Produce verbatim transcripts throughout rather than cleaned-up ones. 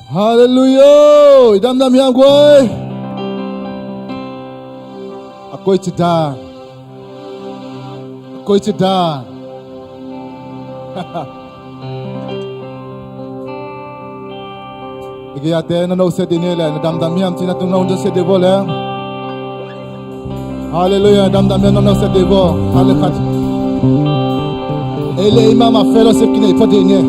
Halleluiah! I damdam hiam guai? A koici dan? A koici dan? I gei-ate na nosia dih ni le, na damdam hiam ci-in a tung na nosia dih bawl le. Halleluiah, damdam hiam, nong nosia dih bawl. Halleluiah. Ei le ei mahmah fellowship kinei phot dih ni.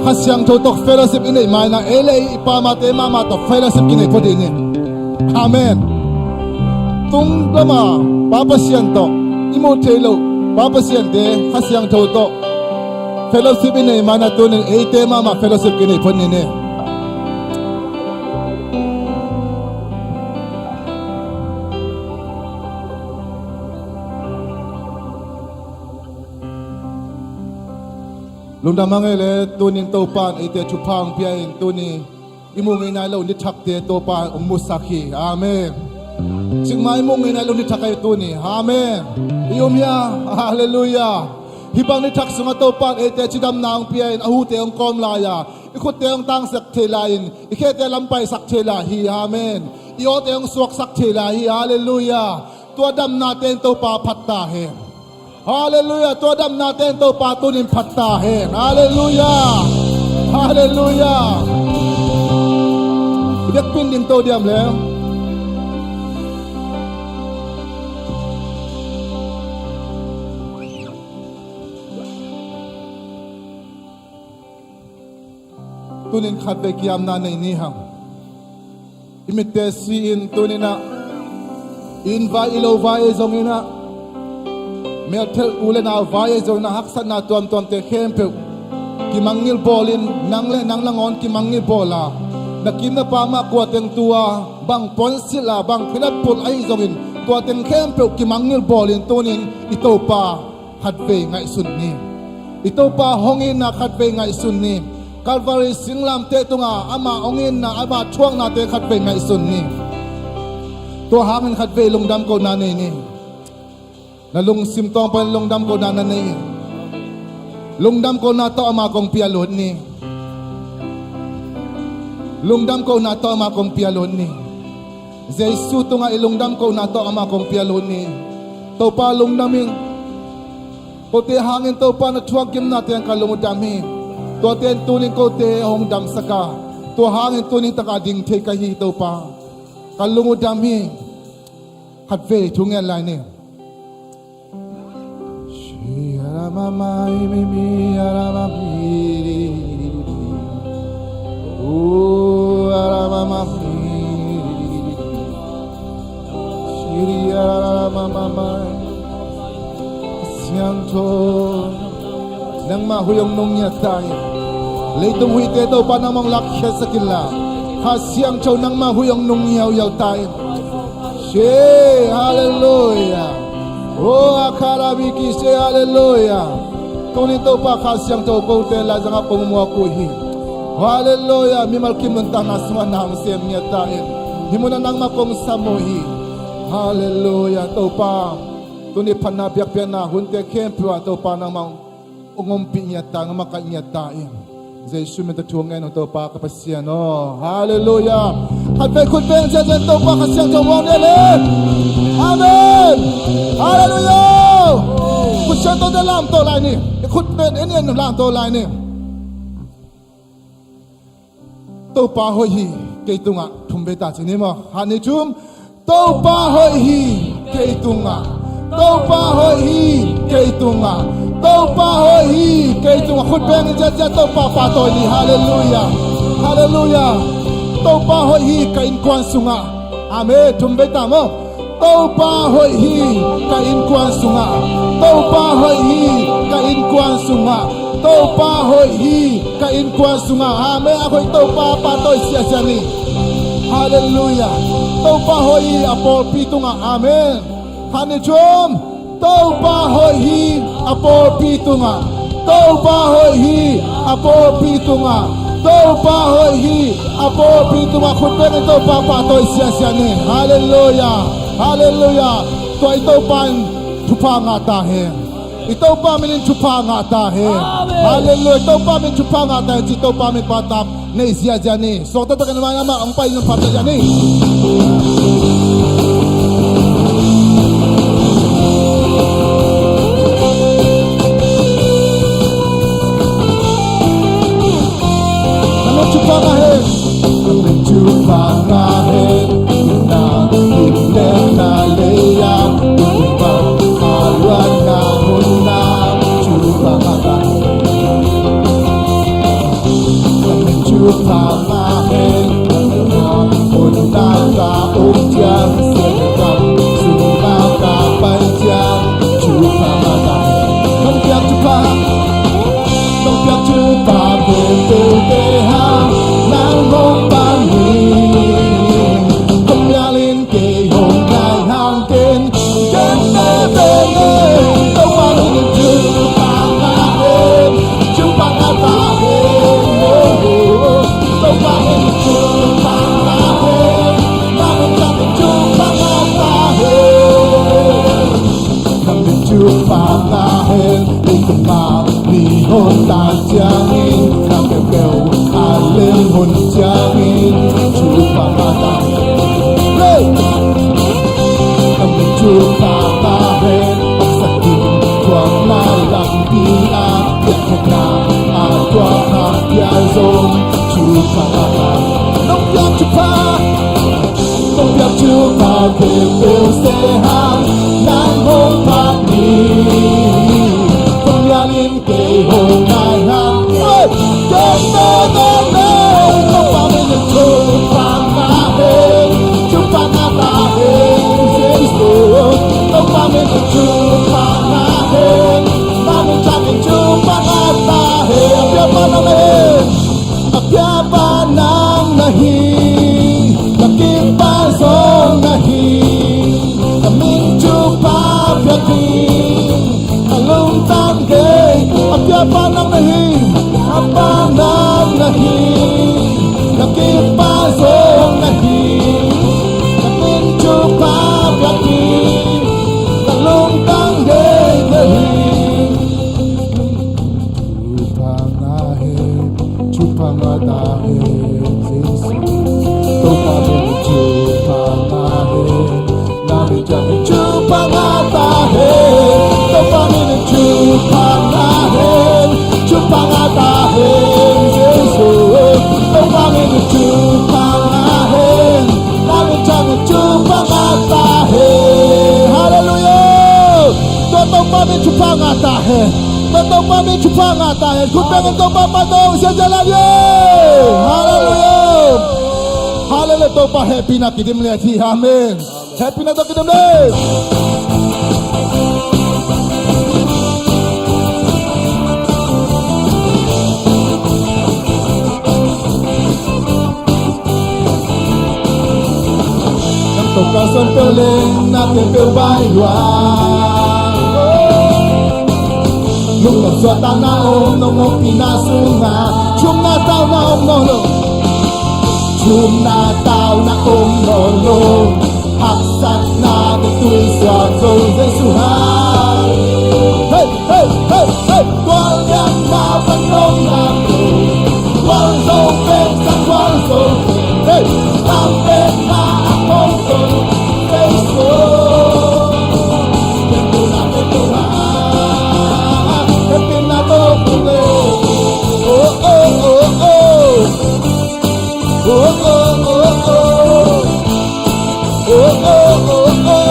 Kha Siangtho tawh fellowship i neih ma-in ah, ei le ei i pamate mahmah tawh fellowship kinei phot dih ni. Amen. Tung lama Pa Pasian tawh i muh theih loh Pa Pasiante Kha Siangtho tawh fellowship i neih ma-in ah, tuni-in eite mahmah fellowship kinei phot ni ni. Lungdam hang ei le, tuni-in Topa in eite thupha hong pia in, tuni i muh ngei nai lo nithakte Topa in hong musak hi. Amen. Cikmah i muh ngei nai lo nithak ahi tuni. Amen. I um hia? Halleluiah. Hih bang nithak sungah Topa in eite cidamna hong pia in, a hute hong kawm lai-a, i khutte hong tangsak thei lai-in, i khete lam paisak thei lai hi. Amen. I awte hong suaksak thei lai hi. Halleluiah. Tua damnate in Topa phat ta hen. Halleluiah. Tua damnate in Topa tuni-in phat ta hen. Halleluiah. Halleluiah. I biakpin ding to diam le. Tuni-in khatvei kiamna nei ni hang. I mitte si-in tuni-in ah, i inn vai, i lo vai ahi zongin ah, melthelh u le nau vai ahi zongin ah, haksatna tuamtuamte khempeuh kimangngilh bawlin, nang le nang nangawn kimangngilh bawl a, na kim na pam ah kua teng tu-a bang puansilh a, bang khinat pulh ahi zongin, tua teng khempeuh kimangngilh bawlin, tuni-in i Topa khatvei ngaihsun ni. I Topa hong itna khatvei ngaihsun ni. Calvary singlamteh tungah ama hong itna, ama thuaknate khatvei ngaihsun ni. Tua hangin khatvei lungdam kohna nei ni. Na lungsim tawng pan lungdam kohna na nei in, lungdam kohna tawh ama kong pia lut ni. Lungdam kohna tawh ama kong pia lut ni. Jesu tungah i lungdam kohna tawh ama kong pia lut ni. Topa, lungdam ing. Kote hangin Topa na thuak gimna teng ka lung uh dam hi. Tuate in tuni-in kote hong damsak a, tua hangin tuni takah ding thei ka hi Topa. Ka lung uh dam hi. Khatvei thu ngen lai ni. Siangtho, nangmah huih hong nung ngiat ta in. Leitung huihte Topa nangmah hong lakkhiatsak inla, Kha Siangtho nangmah huih hong nung ngiauhiau ta in. She, halleluiah. O, akharabiki she, halleluiah. Tuni Topa Kha Siangtho kote laizangah kong muak uh hi. Halleluiah. Mimal kim nuntakna sungah na hong sem ngiat ta in. Hih munah nangmah kong sam uh hi. Halleluiah. Topa, tuni phatna biakpiakna hunte khempeuh ah Topa nangmah hong ompih ngiat ta, nangmah kaih ngiat ta in. Jesu min tawh thu ngen ung Topa ka Pasian aw. Halleluiah. Khatvei khut beng ziahziah Topa Kha Siangtho muang ni le. Amen. Halleluiah. Khut siangthote lamto lai ni. I khut beng en en lamto lai ni. Topa hoih hi kei tungah, thum vei ta ci ni maw. Khat, nih, thum. Topa hoih hi kei tungah. Topa hoih hi kei tungah. Topa hoih hi kei tungah. Khut beng in ziahziah Topa pahtawi ni. Halleluiah. Halleluiah. Topa hoih hi ka innkuan sungah. Amen. Thum vei ta maw. Topa hoih hi ka innkuan sungah. Topa hoih hi ka innkuan sungah. Topa hoih hi ka innkuan sungah. Amen. A hoih Topa pahtawi siasia ni. Halleluiah. Topa hoih hi a pawlpi tungah. Amen. Khat, nih, thum. Topa hoih hi a pawlpi tungah. Topa hoih hi a pawlpi tungah. Topa hoih hi a Pawlpi tungah khut bengin Topa pahtawi siasia ni. Halleluiah. Halleluiah. Tua i Topa in thupha ngah ta hen. I Topa minin thupha ngah ta hen. Amen. Halleluiah. Topa minin thupha ngah ta hen ci Topa min pahtak nei siasia ni. Suang taktakin amah in amah hong pai in pahtak siasia ni. Na min thupha ngah hen. Na min thupha ngah hen. Na min thupha ngah hen. Na min thupha ngah hen. Na min thupha ngah hen. Thupha ngah hen. Hun taka om ciang, Siangtho sungah ka pai ciang, thupha ngah ta hen. Nong piak thupha, nong piak thupha khempeuhte hang, nang hong pang hi. Kong mial in kei hong nai hang ken, ken te te ne. Topa min in thupha ngah hen, thupha ngah ta hen. Oh, oh, oh. Topa min in thupha ngah hen, na min thang in thupha ngah ta hen. Na min thupha ngah hen, leitung a mi hong tan ciangin, na peuhpeuh a leng hun ciangin, thupha ngah ta hen. Hey! Na min thupha ngah hen, taksa kim tuamna lampi ah, biakpiakna a tuam a pia zong, thupha ngah ta hen. Nong piak thupha, nong piak thupha khempeuh se hang, nang hong pang hi. Kong mial in kei hong nai hang. Hey! Ken te te ne. Topa min in thupha ngah hen, thupha ngah ta hen, Jesu. Topa min in thupha ngah hen, na min thang in thupha ngah ta hen. A piapa nang na hi, a piapa nang na hi, na kipa zong na hi, na min thupha piak hi. A lungtang gei, a piapa nang na hi, a pa nang na hi, na kipa zong na hi, na min thupha piak hi, na lungtang gei na hi. Thupha ngah hen, thupha ngah ta hen, Jesu. Topa min in thupha ngah hen, na min thang in thupha ngah ta hen. Topa min in thupha ngah hen, thupha ngah ta hen, Jesu. Topa min in thupha ngah hen, na min thang in thupha ngah ta hen. Halleluiah. Tua Topa min thupha ngah ta hen. Tua Topa min thupha ngah ta hen. Khut bengin Topa pahtawi siasia lai ni. Halleluiah. Halleluiah. Topa hehpihna kidim liat hi. Amen. Hehpihna tawh kidim ni. Nang tawh ka suan peuh leng na khempeuh vai lua. Lungnop suahtakna om nawn lo, mawhpihna sungah thumna tauna om nawn lo. Thumna tauna om nawn lo. Haksatna tawh tui suak zo Jesu hang. Hey, hey, hey, hey. Gualliamna pan nong lam lo. Gualzo pen sang gualzo. Hey, lam pen na a kong zo. Hey, so. Pen tu na, pen tu na. Pen tu na to tu le. Oh, oh, oh, oh. Oh, oh, oh, oh. Oh, oh, oh, oh.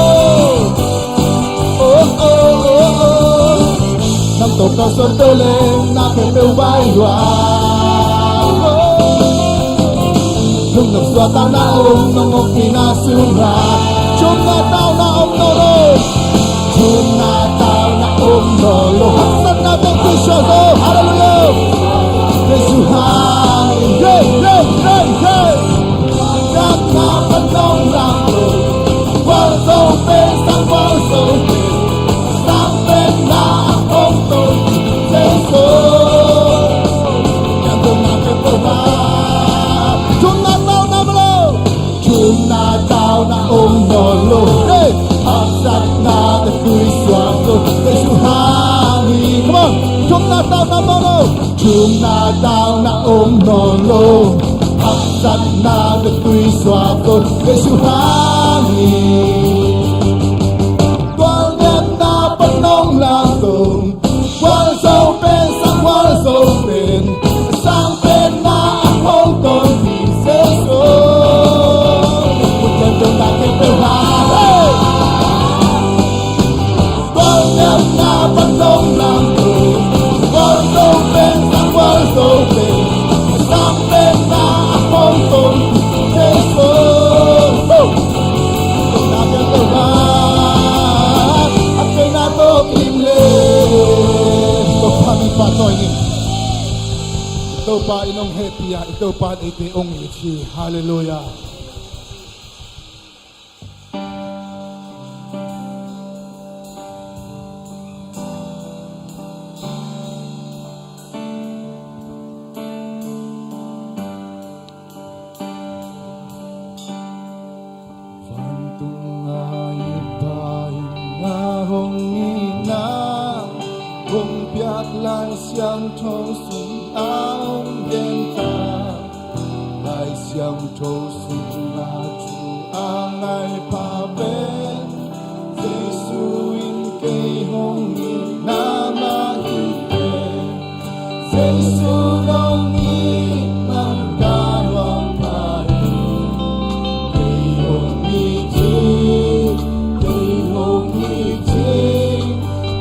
Oh, oh, oh, oh. Nang tawh ka suan peuh leng na khempeuh vai lua. Lungnop suahtakna om nawn lo, mawhpihna sungah thumna tauna om nawn lo. Thumna tauna om nawn lo. Haksatna tawh tui suak zo. Halleluiah. Jesu hang. Yeah, yeah, yeah, yeah. Gualliamna pan nong lam lo. Gualzo pen sang gualzo. Sang pen na a kong zo. Jesu. Thumna Tau na om nawn lo, haksatna tawh tui suak tawh Jesu hang hi. Tualniamna pan nong langto, gualzo pen sang gualzo pen, sang penna a hong tonpih Jesu. Gualzo pen sang gualzo pen, sang penna a hong tonpih Jesu. Woo! Pen na pen pen na, a pen na tawh kim le. Topa min pahtawi ni. Topa in hong hehpih a, i Topa in eite hong it hi. Halleluiah. Vantung a i Pa in na hong itna hong piak Lai Siangtho sung a hong gen ta. Lai Siangtho sung a thu a ngai pha pen, Jesu in kei hong itna mah hi pen. Jesu nong it man ka nuam pah hi. Kei hong it hi, kei hong it hi.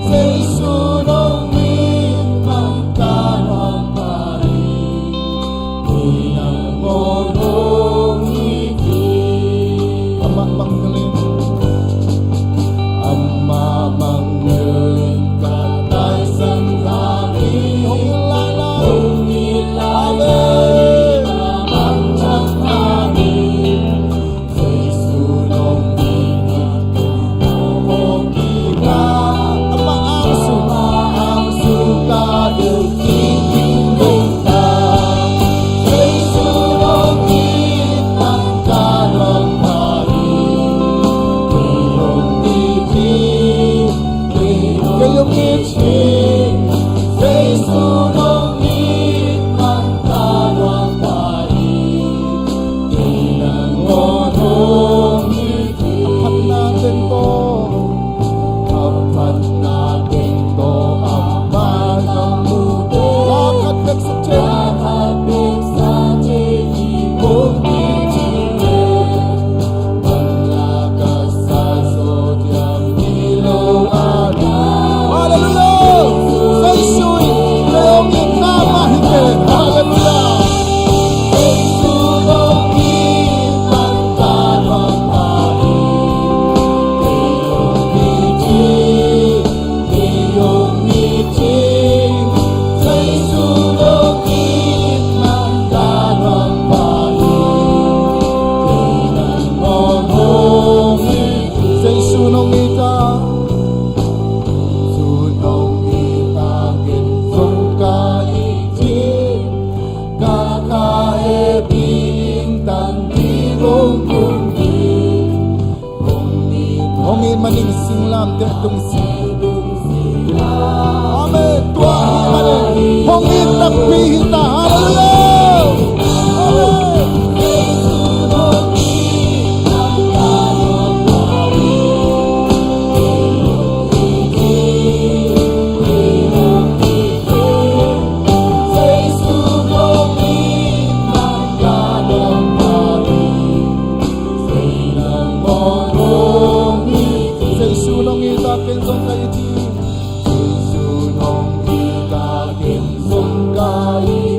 Jesu nong it man ka nuam pah hi. Kei nangawn hong it hi. Amah bang ngel in, amah bang ngel in ka taisan ta hi. Hong it lai lo, hong it lai lo, amah bang ngel in. A phatna teng tawh, a phatna teng tawh amah na mu teh, a khat bek sa thei, a khat bek sa thei hi. Kong it hi leh, bang la ka sa zaw diam hi lo a. Halleluiah. Jesu in kei hong itna mah hi pen. Halleluiah. Jesu nong it a, Jesu nong it a, ken zong ka it hi. Ka kha he ping tan ti gong kung hi. Hong it, hong it manin singlamteh tung si. Amen. Tua ahih manin hong it takpi hi ta. Halleluiah. Amen. Jesu nong it a, ken zong ka it hi. Jesu nong it a, ken zong ka it hi.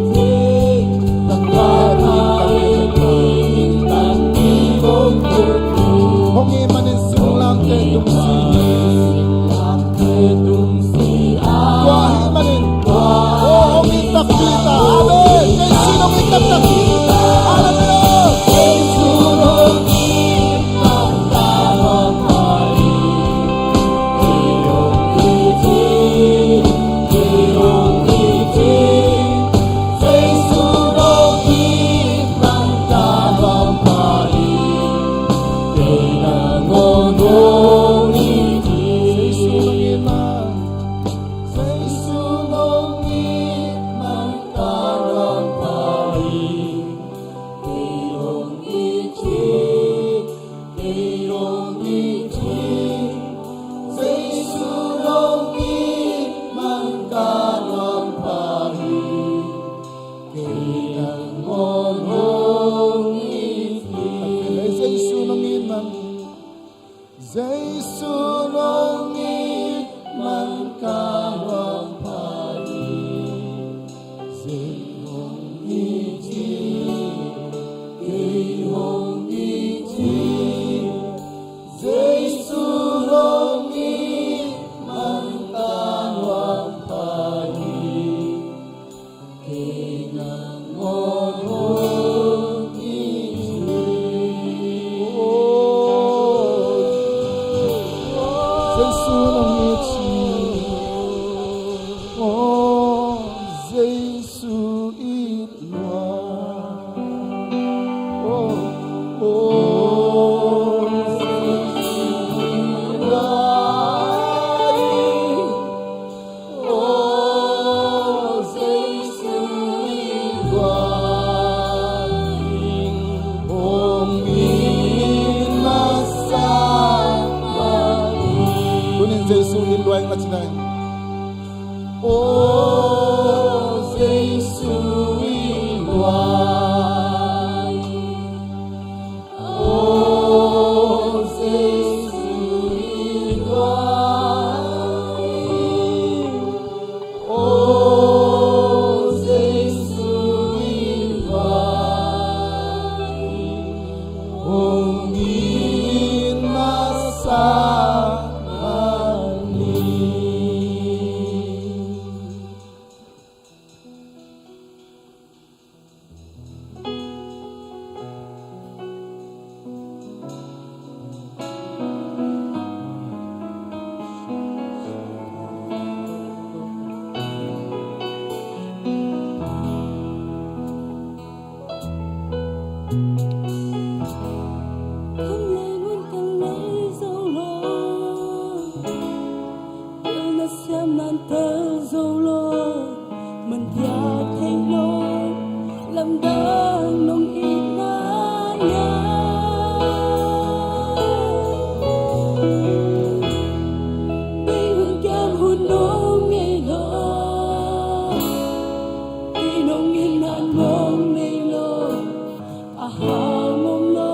Jesu nong it hi. O Jesu it lua. O, o Jesu it lua. Tunin Jesu it lua ing, a ci nai. O Jesu it lua. Lamdang nong itna lian. Bei hun kiam hun nong nei lo. Bei nong itna nong nei lo. A hang om lo.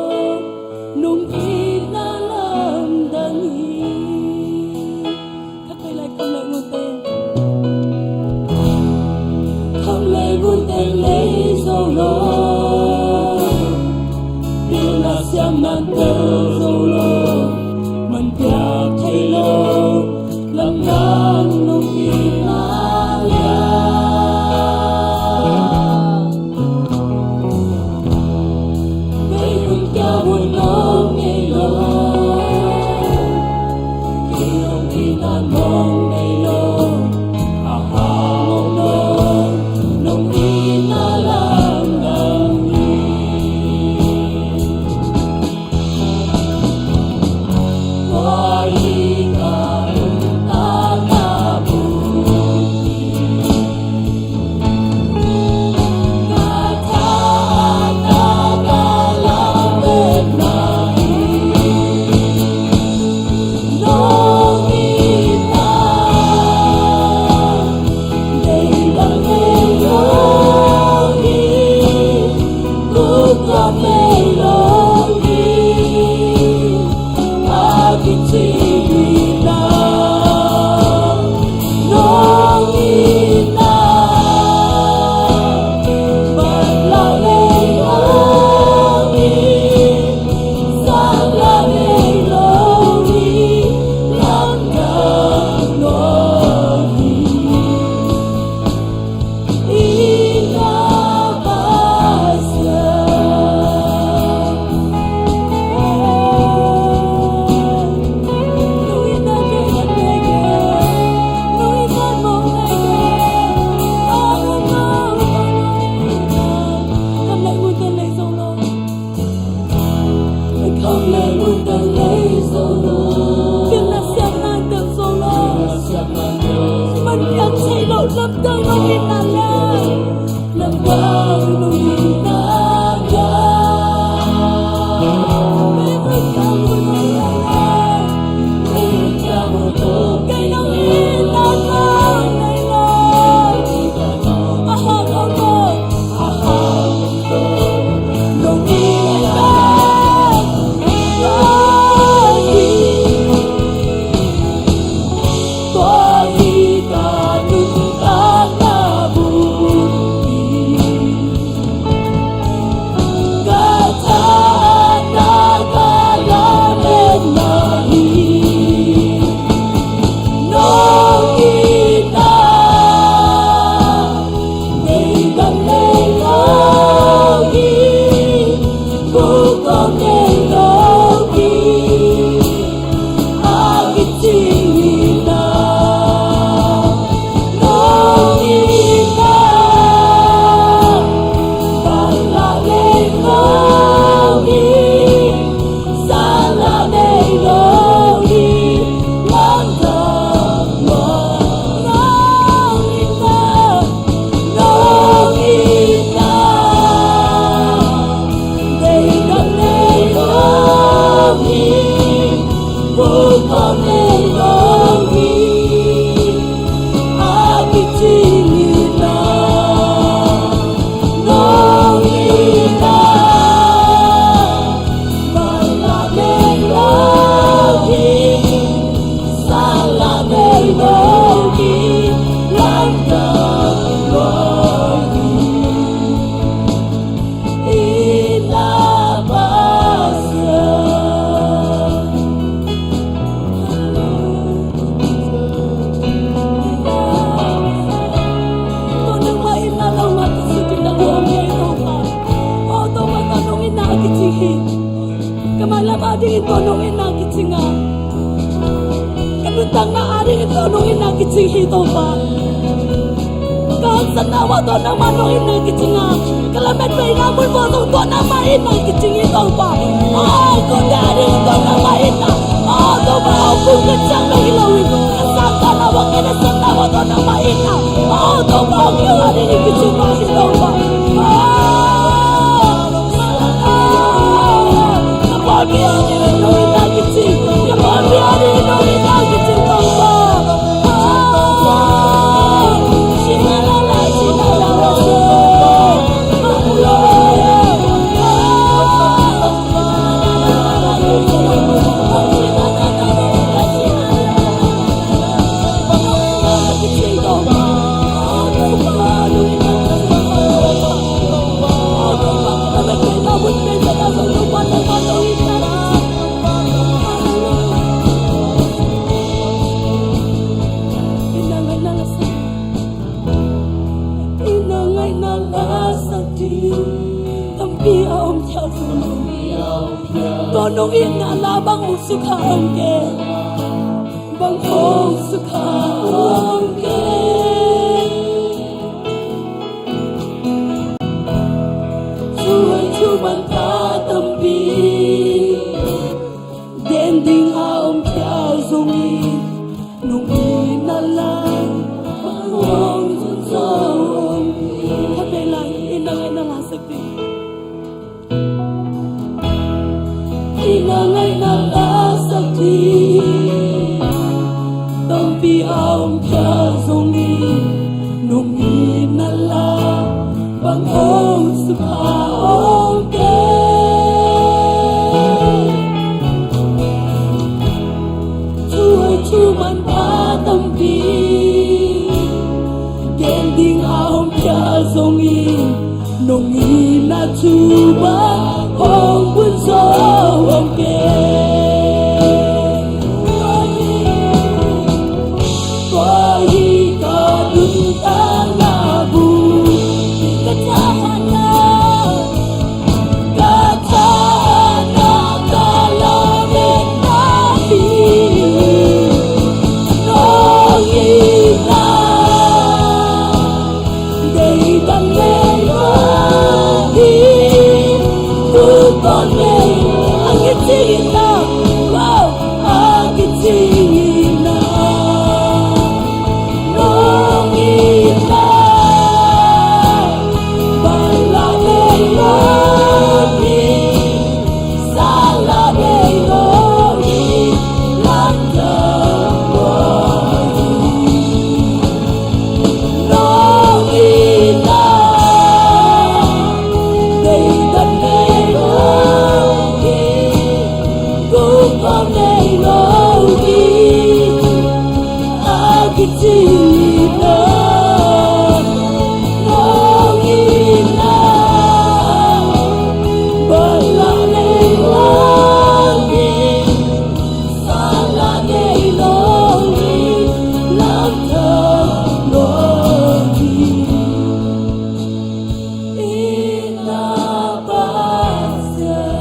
Nong itna lamdang hi. Khat vei lai kham leh ngun teng. Kham leh ngun teng lei zo lo. Pilna siamna tel zo lo. Man piak thei lo. Lamdang nong itna lian. Ka mailam adingin tawh nong itna kicing a, ka nuntakna adingin tawh nong itna kicing hi Topa. Ka haksatna uah tawh nangmah nong itna kicing a, ka lametbeina mun uah zong tawh nangmah itna kicing hi Topa. Aw, ka nuntakna adingin tawh nangmah itna. Aw Topa, aw kum ka ciang bek hi lo in, ka sangkahna uah, ka nasepna uah tawh nangmah itna. Aw Topa, aw ka adingin kicing mah hi Topa. Aw. Ina ngaihna la sak ding tampi a om khia zong, tua nong itna la bang hong sukha hong ke, bang hong sukha hong ke. Thu hoih thu manpha tampi gen ding a om khia zongin, nong itna la bang hong zon zo hong ke. Khat vei lai, ina ngaihna la sak ding. Ina ngaihna la sak ding tampi a om khia zongin, nong itna la bang hong sukha hong ke. Thu hoih thu manpha tampi gen ding a om khia zongin, nong itna thu bang hong bun zo hong ke. Tua hi ka nuntakna bu, ka thahatna, ka thahatna, ka lametna hi. Nong itna deidan nei lo hi. Tua nong itna, a kicing itna, wow, a kicing itna. Nong itna bang la nei lo hi. Sa la nei lo hi. Lam dang lo hi. Nong itna deidan nei lo hi. Kum khawm nei lo hi. A kicing itna, nong itna bang la nei lo hi. Sa la nei lo hi. Lam dang lo hi. Itna Pasian.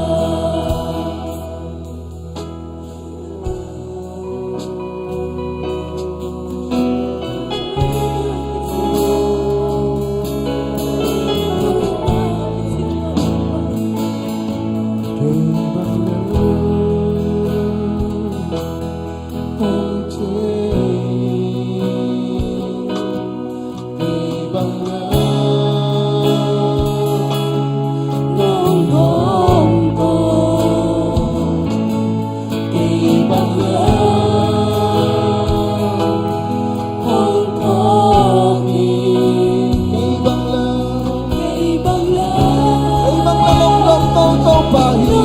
Kei bang la, kei bang la, kei bang la nong dong Topa hi.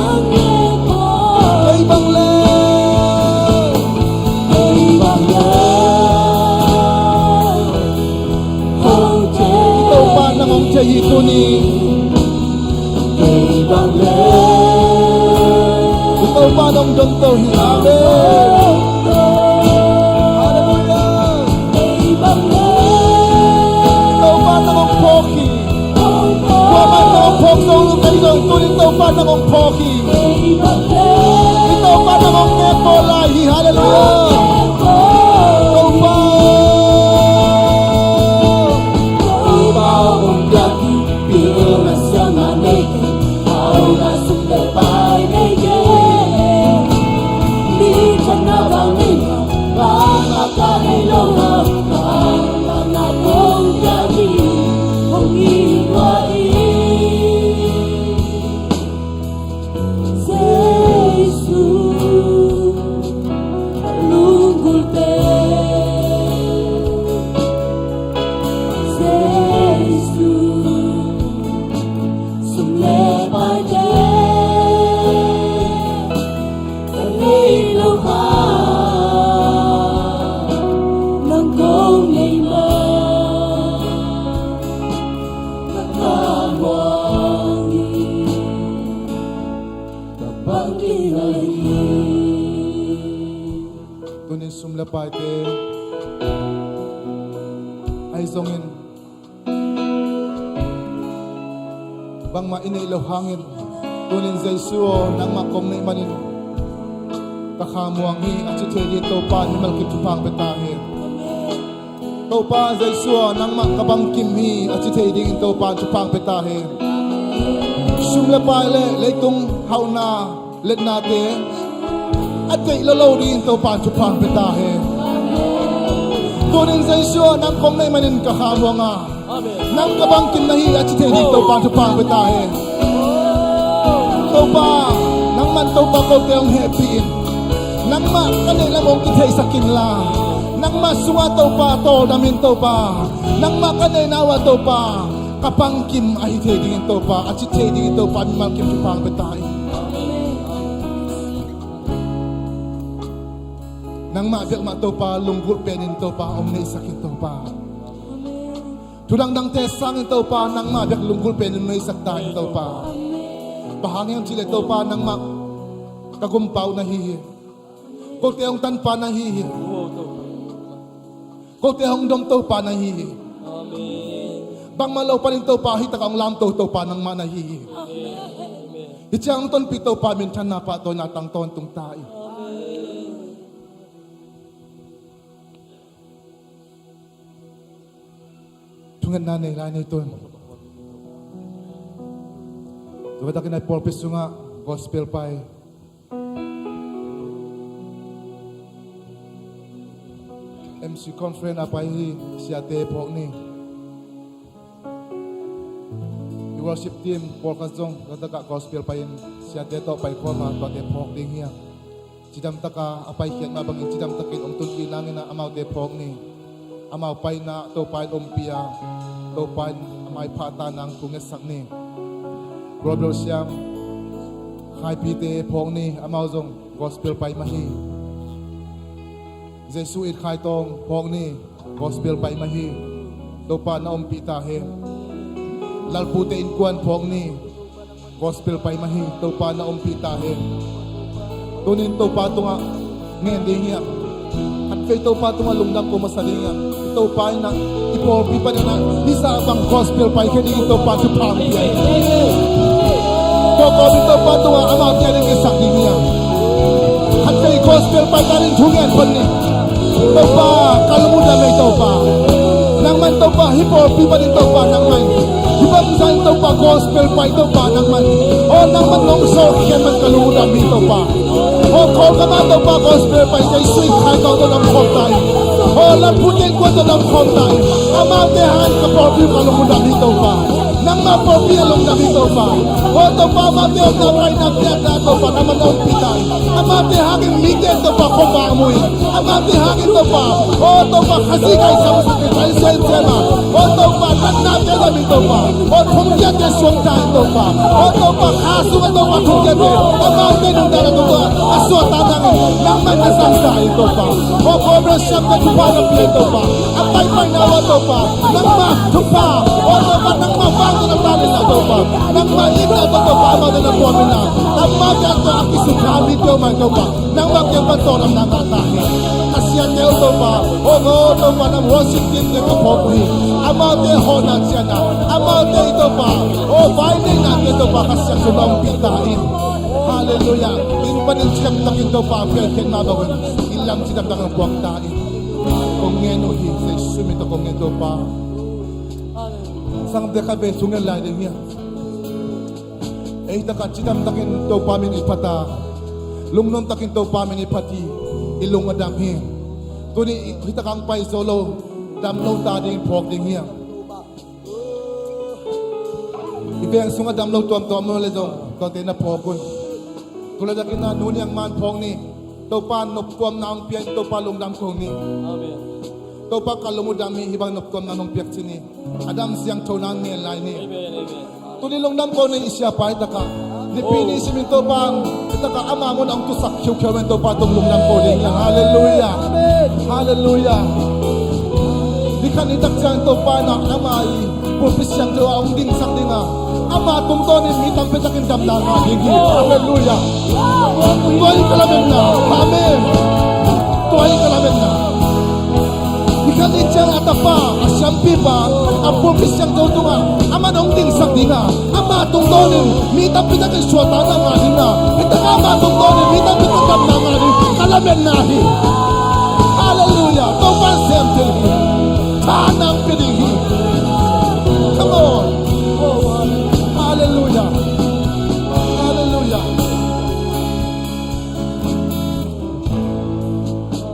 Kei bang la, kei bang la. Topa nang hong thei hi tuni. Kei bang le. Topa nong dong to hi. Amen. Hallelujah. Kei bang le. Topa nang hong phawk hi. Kuamah nang hong phawk zo lo, kei zong Tunin Topa nang hong phawk hi. I Topa nang hong nek bawl lai hi. Halleluiah. Topa. Topa hong piak hi. Pi na siang a nei kei. Hau na sum le pai nei kei. Mi chan na bang in. Bang a ka nei lo na. Bang a na hong piak hi. Hong hi lua hi. Jesu, lunggulh pen. Jesu, sum le paite. Ka nei lo kha, nang kong nei ma. Ka kha muang hi. Tunin sum le paite ahi zongin bangmah i neih loh hangin tunin Jesu aw, nangmah kong neih manin ka kha muang hi a ci thei ding Topa in mimal kim thupha pia ta hen. Topa Jesu aw, nangmah ka bangkim hi a ci thei dingin Topa thupha pia ta hen. Sum le pai le leitung hauhna letnate a deih lo lo dingin Topa thupha pia ta hen. Tunin Jesu aw, nang kong neih manin ka kha muang a, nang ka bangkim na hi a ci thei ding Topa thupha pia ta hen. Topa, nangman Topa kote hong hehpih in. Nangmah ka neih lam hong kitheisak inla, nangmah sungah Topa tawldam in Topa, nangmah ka neihna uh ah Topa ka bangkim ahi thei dingin Topa a ci thei dingin Topa mimal kim thupha pia ta in. Nangmah biakmah Topa lunggulh penin Topa hong neihsak in Topa. Thu dangdangte sangin Topa nangmah bek lunggulh penin hong neihsak ta in Topa. Bang hang hiam cih leh Topa nangmah ka gumpa uh na hi hi. Kote hong tanpa na hi hi. Kote hong dom Topa na hi hi. Bangmah lo panin Topa hih takah hong lamto Topa nangmah na hi hi. Hih ciang hong tonpih Topa minthanna pahtawina tang tawntung ta in. Thungetna nei lai nei tun. Tua takin a pawlpi sungah gospel pai M C conference a pai hi siate phawk ni. I worship team pawlkhat zong tua takah gospel pai-in siate tawh pai khawm a tuate phawk ding hi a. Cidam taka a paikhiat mah bangin cidam takin hong tunpih nangin ah amaute phawk ni. Amau paina Topa in ompih a, Topa in a maipha ta nang thu ngetsak ni. Global siam Khaipite phawk ni, amau zong gospel pai mah hi. Jesu it Khai Tawng phawk ni, gospel pai mah hi. Topa na ompih ta hen. Lalpute innkuan phawk ni, gospel pai mah hi. Topa na ompih ta hen. Tunin Topa tungah ngen ding hiam? Khatvei Topa tungah lungdam ko masa ding hiam? I Topa in ah i pawlpi panin ah hih zah bang gospel paikhia dingin Topa thupha hong pia hi. Tua kawmin Topa tungah amaute adingin i sak ding hiam? Khatvei gospel pai ta ding thu ngen pan ni. Topa, ka lungdam ei Topa. Nangman Topa, hih pawlpi panin Topa, nangman hih bangzah in Topa, gospel pai Topa, nangman. Oh, nangman nong sawlkhia man ka lungdam hi Topa. Oh, Kawlgam ah Topa, gospel pai Jesu in Khai Tawng tawh na omkhawm ta in. Oh, Lalpute innkuan tawh na omkhawm ta in. Amaute hangin ka pawlpi ka lungdam hi Topa. Nangma pawlpi a lungdam hi Topa. Oh Topa, amaute omna paina piakna Topa, nangman na ompih ta in. Amaute hangin mite Topa khuavak mu in. Amaute hangin Topa, oh Topa, Khazih kaihsam sak in, Kha Siangtho in sem a, oh Topa, natnate dam in Topa, oh thongkiate suang ta in Topa, oh Topa, kha sungah Topa thongkiate, amaute nuntakna Topa a suakta nangin nangman na zang ta in Topa. Oh Kawlgam siamte thupha na pia in Topa. A paipaina uh ah Topa, nangma thupha, oh Topa, nangma vang Nangmah in na, Topa, nangmah in na, Topa, amaute na puam in na, amaute a kisukha mite uh mah, Topa, nangmah kiang pan tawldamna ngah ta hen. Ka siate uh, Topa, aw, aw, Topa, nang worship team te ka phawk uh hi. Amaute hawhna ciahna, amaute, Topa, aw, vaineihna te, Topa, Kha Siangtho na hong pia ta in. Halleluiah. Inn panin cidamtakin, Topa, a piankhiat mah bangin inn lam cidamtakin puak ta in. Kong ngen uh hi, Jesu min tawh kong ngen, Topa. Sangte kha ve sung en lai ding hi. Ei taka cidamtakin Topa min i phat a, lungnuamtakin Topa min i phat hi. I lung a dam hi. Tuni hi taka hong pai zo lo, dam lo ta ding phawk ding hi. I veng sungah dam lo tuamtuam om le zong, tuate na phawk un. Tulaitakin a Nu Niang Man phawk ni. Topa noptuamna hong pia in, Topa lungdam ko ni. Amen. Topa ka lung uh dam hi, hih bang noptuamna nong piak ci ni. A dam siangtho na ngen lai ni. Amen, amen. Tuni lungdam ko ni i siapa hi taka. Nipi ni simin Topa, hi taka ama mun hong tusak khiukheu men Topa tung lungdam ko ding hi. Halleluiah. Amen. Halleluiah. Ni khat ni tak ciang Topa na ama i pulpit siangtho a hong dingsak ding a, ama tungtawnin mi tampi takin damna ngah ding hi. Halleluiah. Tua hi ka lametna. Amen. Tua hi ka lametna. Ni khat ni ciang a tapa, a siampipa, a pulpit siangtho tungah aman hong dingsak ding a, ama tungtawnin mi tampi takin suahtakna ngah ding a, hi taka ama tungtawnin mi tampi takin damna ngah ding ka lametna hi. Halleluiah. Topa in sem thei hi. Tha nang pia ding hi. Come on. Halleluiah. Halleluiah.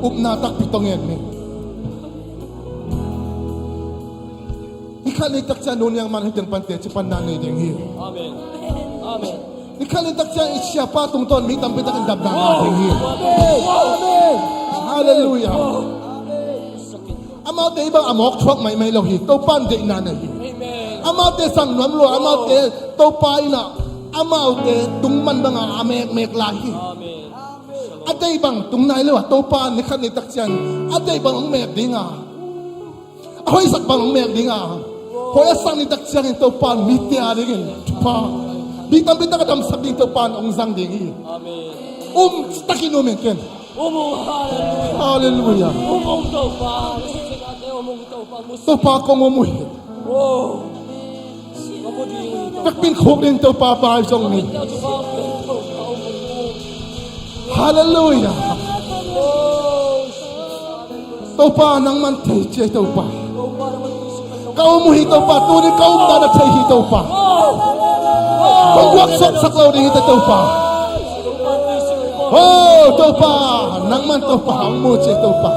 Upna takpi tawh ngen ni. Ni khat ni tak ciang Nu Niang Man hih teng pan teci panna nei ding hi. Amen. Amen. Ni khat ni tak ciang i siapa tungtawn mi tampi takin damna ngah ding hi. Amen. Halleluiah. Amaute i bang a mawk thuak maimai lo hi. Topa in deihna nei hi. Amen. Amaute sang nuam lua, amaute Topa in a, amaute tungman banga a mekmek lai hi. Amen. A deih bang tung nai lo a, Topa in ni khat ni tak ciang a deih bang hong mek ding a, a hoihsak bang hong mek ding a, hoih a sak ni tak ciangin Topa in mite a dingin thupha, mi tampi tak a damsak ding Topa in hong zang ding hi. Amen. Um takin um in ken. Um, um, halleluiah. Halleluiah. Um, um, Topa. Um, um, Topa. Topa kong um uh hi. Wow. Vekpi in khuk ding Topa pai zong ni. Halleluiah. Topa nangman thei ci ei Topa. Ka um uh hi Topa, tuni ka umna na thei hi Topa. Kong guak suaksak lo ding hi Topa. Oh Topa, nangman Topa hong mu ci ei Topa.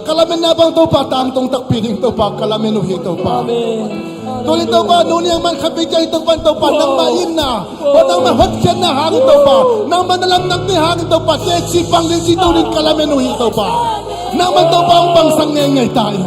Ka lametna bang Topa tangtung takpi ding Topa ka lamen uh hi Topa. Amen. Tuni Topa Nu Niang Man khat bek hi Topa, Topa nangmah itna, oh nangmah hotkhiatna hangin Topa, nangmah na lamdangte hangin Topa teci pang ding ci tuni ka lamen uh hi Topa. Nangmah Topa hong pangsak ngeingei ta in.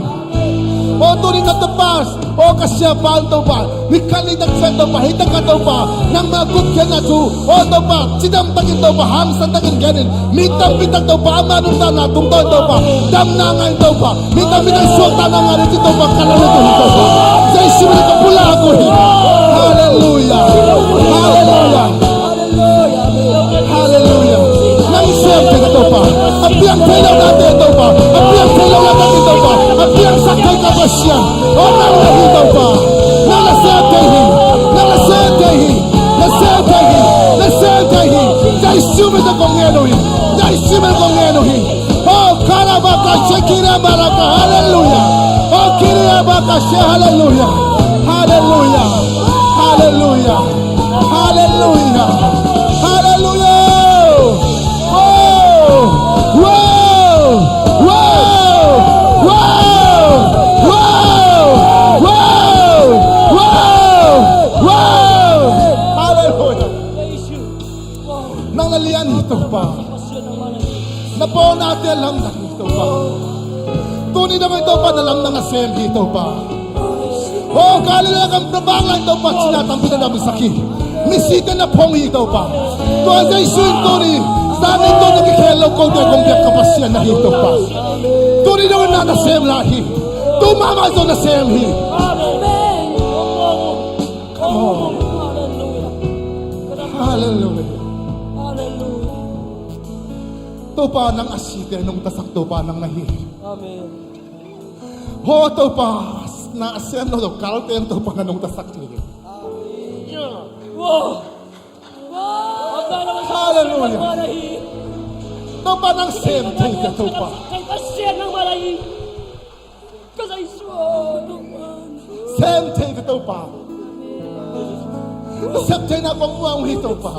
Oh tuni na Topa, oh ka siapa in Topa, ni khat ni tak ciang Topa, hi taka Topa, nangmah gupkhiatna thu, oh Topa, cidam takin Topa, hangsan takin genin, mi tampi tak Topa, ama nuntakna tungtawn Topa, damna ngah in Topa, mi tampi tak suaktakna ngah ding ci Topa, ka lamen uh hi Topa. Jesu min ka pulak uh hi. Halleluiah. Halleluiah. Halleluiah. Nang sem thei ka Topa. A piang thei lo nate Topa. A piang thei lo nate Topa. A piangsak thei ka Pasian. Oh nang na hi Topa. Nang na sem thei hi. Nang na sem thei hi. Na sem thei hi. Na sem thei hi. Jesu min tawh kong ngen uh hi. Jesu min tawh kong ngen uh hi. Oh karabaka shekira baraka. Halleluiah. Oh kiriabaka she. Halleluiah. Halleluiah. Halleluiah. Halleluiah. Halleluiah. Wow. Wow. Wow. Wow. Wow. Wow. Wow. Halleluiah. Nang na lian hi Topa. Na pawlnate lamdang hi Topa. Tuni dong hi Topa, na lamdang na sem hi Topa. Oh Galilee gam na vanglai Topa, cina tampi na damsak hi. Misite na phong hi Topa. Tua Jesu in tuni, zan in tuni kikhel lo kote kong biak ka Pasian na hi Topa. Tuni dong na na sem lai hi. Tu mahmah zong na sem hi. Halleluia. Halleluia. Halleluia. Topa, nang a site nungtasak Topa nang na hi. Amen. Ho Topa, na a sem lo lo kalte Topa na nungtasak hi. Amen. Wow. Halleluia. Topa, nang sem thei ka Topa. Sem thei ka Topa. Sem theina kong muang hi Topa.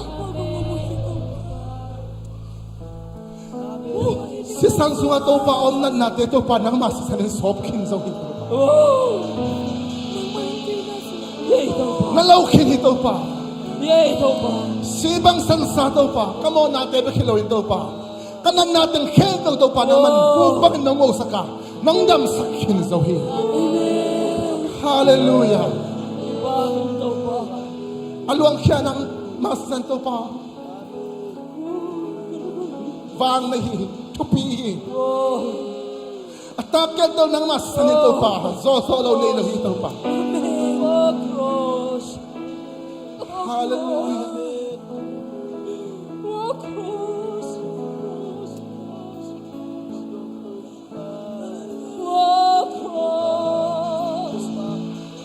Sisan sungah Topa om natnate Topa nangmah sisan in sawp khin zo hi Topa. Na lo khin hi Topa. Si bang sansa Topa, ka mawhnate bek hi lo in Topa, ka natna teng khempeuh Topa nangman buk bangin nong mosak a, nong damsak khin zo hi. Halleluia. A luangkhia nangmah sisan Topa. Vang na hi, thupi hi. A tak ken to nangmah sisan in Topa, zawhzawh lo nei lo hi Topa. Halleluia.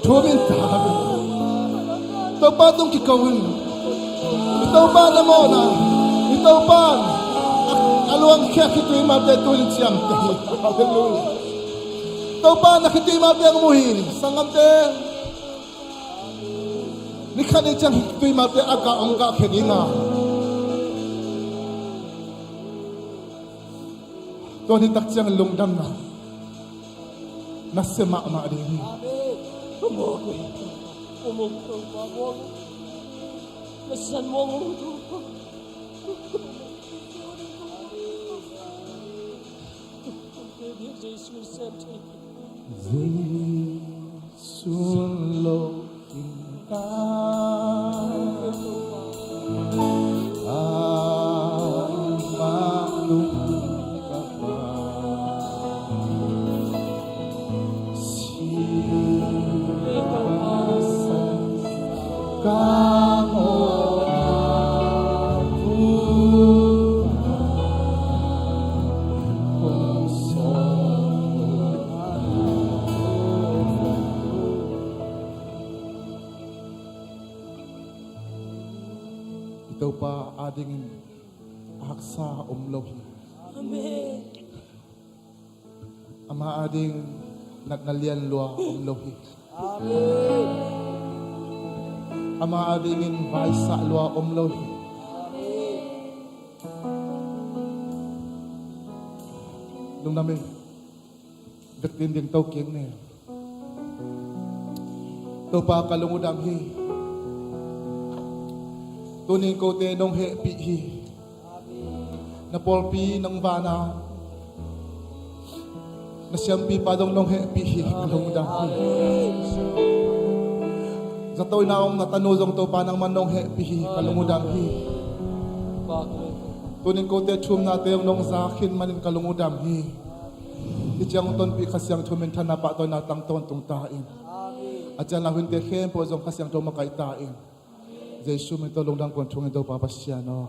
Thum in ta. Topa tung kiko in. I Topa na mawhna. I Topa a luangkhia khitui malte tu in ciamteh hi. Halleluia. Topa na khitui malte mu hi. Sanggamte. Ni khat ni ciang khitui malte a gah ong gah khe ding a. Tua ni tak ciang lungdamna na sia mahmah ding hi. Amen. Jesu lo. I Topa adingin a haksa om lo hi. Amen. Ama ading natna lian lua om lo hi. Amen. Ama adingin vaisah lua om lo hi. Amen. Lungdam hi. Vekpi in ding to kik ni. Topa, ka lung uh dam hi. Tunin kote nong hehpih hi. Na pawlpi nong vana, na siampipa dong nong hehpih hi. Ka lung uh dam hi. Zato inn a om na tanu zong Topa nangman nong hehpih hi. Ka lung uh dam hi. Tunin kote thumnate nong za khin manin ka lung uh dam hi. Hih ciang tonpih Kha Siangtho min thanna pahtawina tang tawntung ta in. A ciang la hunte khempeuh zong Kha Siangtho makaih ta in. Jesu min tawh lungdam kong thum in Topa Pasian aw.